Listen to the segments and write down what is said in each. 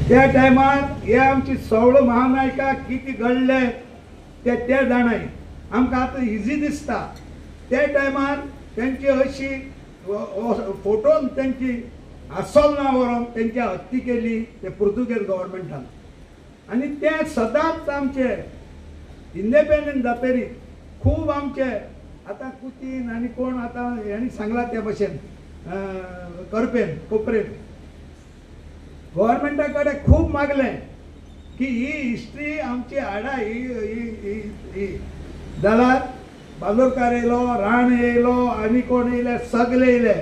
त्या टायमार हे आमची सवळो महानायका कितें घडले ते ते जाणाय. आमकां आतां इजी दिसता. त्या टायमार तेंची अशी फोटोन तेंची आसल ना व्हरोन तेंची हत्ती केली ते पुर्तुगेज गव्हर्मेंटान. आनी ते सदांच आमचे इंडिपेंडंट जातरी खूब आमचे आतां कुतीन आनी कोण आतां हेणी सांगलां त्या भशेन करपेन कोपरेन गव्हर्मेंटा कडेन खूब मागलें की ही हिस्ट्री आमची हाडा ही ही जाल्यार बांदोडकार येयलो, राण येयलो, आनी कोण येयले, सगळे येयले,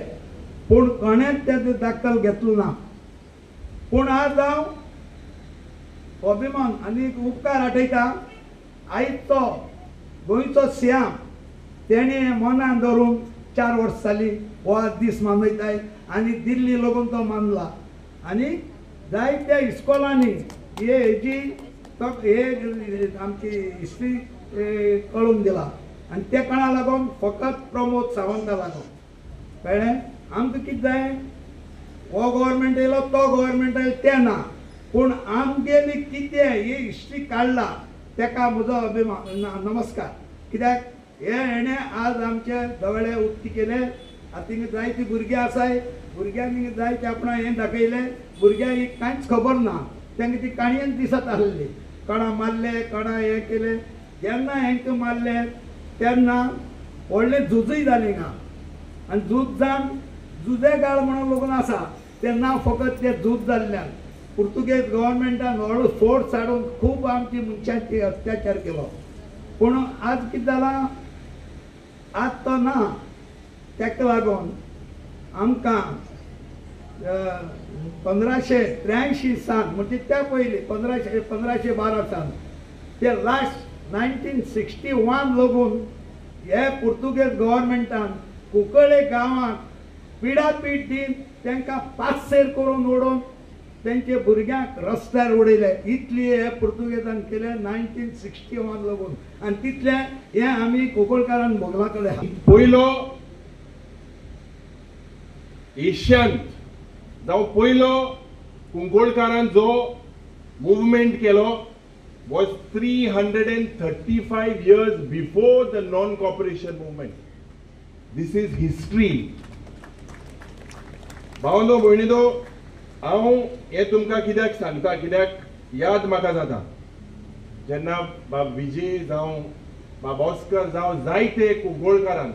पूण कोणेंच तेजो दाखल घेतलो ना. पूण आज हांव अभिमान आनी उपकार आठयता आयज तो गोंयचो सियाम तेणें मनान धरून 4 वर्सां जालीं हो आज दीस मनयताय आनी दिल्ली लोगून तो मानला. आनी जायत्या इस्कॉलांनी हे हेजी तो हे आमची हिस्ट्री कळून दिला. आनी ते कोणा लागून फकत प्रमोद सावंता लागून कळ्ळें. आमकां कितें जाय, हो गव्हर्मेंट येयलो तो गव्हर्मेंट येयलो तें ना, पूण आमगेली कितें ही हिस्ट्री काडला तेका म्हजो अभिमान नमस्कार. कित्याक हे हेणें आज आमचे दोळे उक्ती केले. आतां थिंगा जायतीं भुरगीं आसाय, भुरग्यांनी जायते आपणा हें दाखयलें, भुरग्यांक कांयच खबर ना, तांकां ती काणयेन दिसत आसली कोणा मारले कोणा हें केलें. जेन्ना हेंकां मारले तेन्ना व्हडलें झुजूय जालें ना. आनी झूज जावन जुजे गाळ म्हणून लोकून आसा तेन्ना फकत तें झूज जाल्ल्यान पुर्तुगेज गव्हर्मेंटान व्हडलो फोर्स हाडून खूब आमची मनशांची अत्याचार केलो. पूण आज कितें जालां, आज तो ना. ताका लागून आमकां 1583 सान म्हणजे त्या पयलीं 1512 सान ते लास्ट 1961 लागून हे पुर्तुगेज गव्हर्मेंटान कुंकळे गांवांत पिडापीड दिवन तांकां पातशेर करून उडोवन तेंचे भुरग्यांक रस्त्यार उडयले. इतली हे पुर्तुगेजान केले 1961 लागून. आनी तितलें हें आमी कुंकळकारान भोगलां कडेन. पयलो एशियांत जावं पयलो कुंकळकारान जो मुवमेंट केलो was 335 years before the non-cooperation movement. This is history. भावनो भयणीनो, हांव हें तुमकां कित्याक सांगता, कित्याक याद म्हाका जाता जेन्ना बाब विजय जावं बाब ऑस्कर जावं जायते कुंकळकारान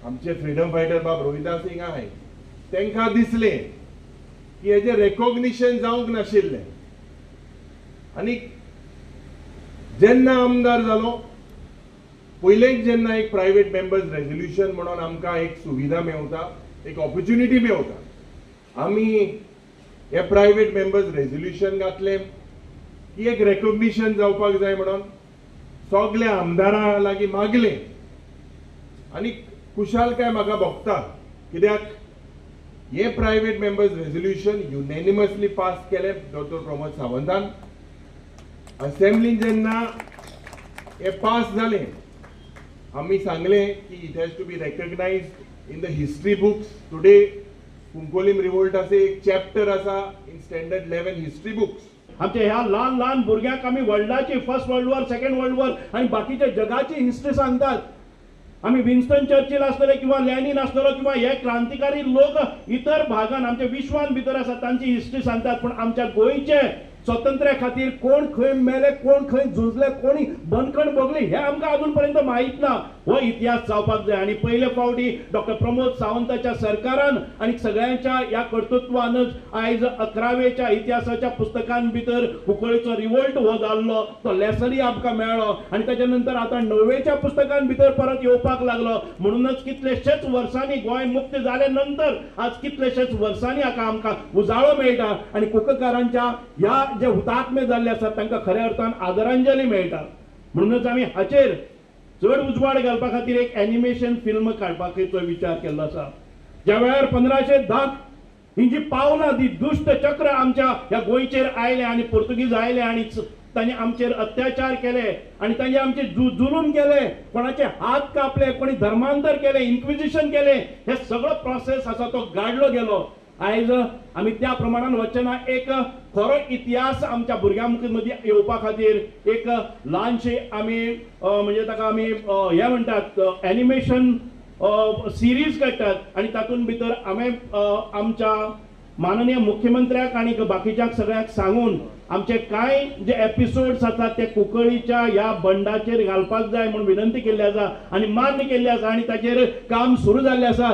आमचे फ्रिडम फायटर बाब रोहिदास हिंगा आहाय तांकां दिसलें की हेजें रेकॉग्निशन जावंक नाशिल्लें. आनी जेन्ना आमदार जालो पयलेंच जेन्ना एक प्रायवेट मेंबर्स रेजोल्युशन म्हणून आमकां एक सुविधा मेवता, एक ऑपॉर्च्युनिटी मेवता, आमी हे प्रायवेट मेंबर्स रेजोल्युशन घातलें की एक रेकॉग्निशन जावपाक जाय म्हणून सगल्या आमदारां लागीं मागलें. आनी खुशालकाय म्हाका भोगता कित्याक हे private members resolution unanimously pass केलें डॉक्टर प्रमोद सावंतान. असेंब्लीन जेन्ना हे पास जालें आमी सांगलें की it has to be recognised in the history books. Today Cuncolim revolt असे एक चॅप्टर आसा इन स्टँडर्ड 11 हिस्ट्री बुक्स. आमच्या ह्या ल्हान ल्हान भुरग्यांक आमी वर्ल्डाची first world war, second world war आनी बाकीच्या जगाची हिस्ट्री सांगतात. आमी विन्स्टन चर्चिल आसतले किंवा लॅनिन आसतलो किंवा हे क्रांतिकारी लोक इतर भागान आमच्या विश्वान भितर आसा तांची हिस्ट्री सांगतात. पूण आमच्या गोंयचे स्वातंत्र्या खातीर कोण खंय मेले, कोण खंय झुजले, कोणी बंदखण भोगली हे आमकां अजून पर्यंत माहीत ना. हो इतिहास जावपाक जाय. आनी पयले फावटी डॉक्टर प्रमोद सावंताच्या सरकारान आनी सगळ्यांच्या ह्या कर्तृत्वानच आयज 11वेच्या इतिहासाच्या पुस्तकां भितर कुंकळीचो रिवोल्ट हो जाल्लो तो लेसनय आमकां मेळ्ळो. आनी ताच्या नंतर आतां 9वेच्या पुस्तकां भितर परत येवपाक लागलो. म्हणूनच कितलेशेच वर्सांनी गोंय मुक्त जाले नंतर आज कितलेशेच वर्सांनी हाका आमकां उजाळो मेळटा आनी कुंकळकारांच्या ह्या जे हुतात्मे जाल्ले आसात तांकां खऱ्या अर्थान आदरांजली मेळटा. म्हणूनच आमी हाचेर चड उजवाड घालपा खातीर एक एनिमेशन फिल्म काडपाचो विचार केल्लो आसा. ज्या वेळार 1510 ही जी पावलां ती दुश्ट चक्र आमच्या ह्या गोंयचेर आयलें आनी पुर्तुगीज आयले आनी तांणी आमचेर अत्याचार केले आनी तांणी आमचे जुलूम केले, कोणाचे हात कापले, कोणी धर्मांतर केले, इन्क्विजिशन केले, हे सगळो प्रोसेस आसा तो गाडलो गेलो. आयज आमी त्या प्रमाणान वचचे ना. एक खरो इतिहास आमच्या भुरग्यां मदीं येवपा खातीर एक ल्हानशी आमी म्हणजे ताका आमी हें म्हणटात एनिमेशन सिरीज काडटात आनी तातूंत भितर हांवें आमच्या माननीय मुख्यमंत्र्याक आनी बाकीच्यांक सगळ्यांक सांगून आमचे कांय जे एपिसोड्स आसात ते कुंकळीच्या ह्या बंडाचेर घालपाक जाय म्हूण विनंती केल्ली आसा आनी मान्य केल्ली आसा आनी ताचेर काम सुरू जाल्लें आसा.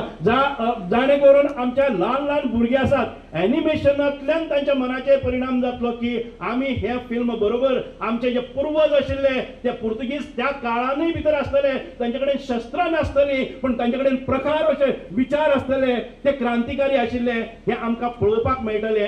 जाणे करून आमच्या ल्हान ल्हान भुरगीं आसात एनिमेशनांतल्यान तांच्या मनाचेर परिणाम जातलो की आमी हें फिल्म बरोबर आमचे जे पुर्वज आशिल्ले ते पुर्तुगीज त्या काळानूय भितर आसतले, तांचे कडेन शस्त्रां नासतलीं पूण तांचे कडेन प्रकार अशे विचार आसतले, ते क्रांतिकारी आशिल्ले, हें आमकां पळोवपाक मेळटलें.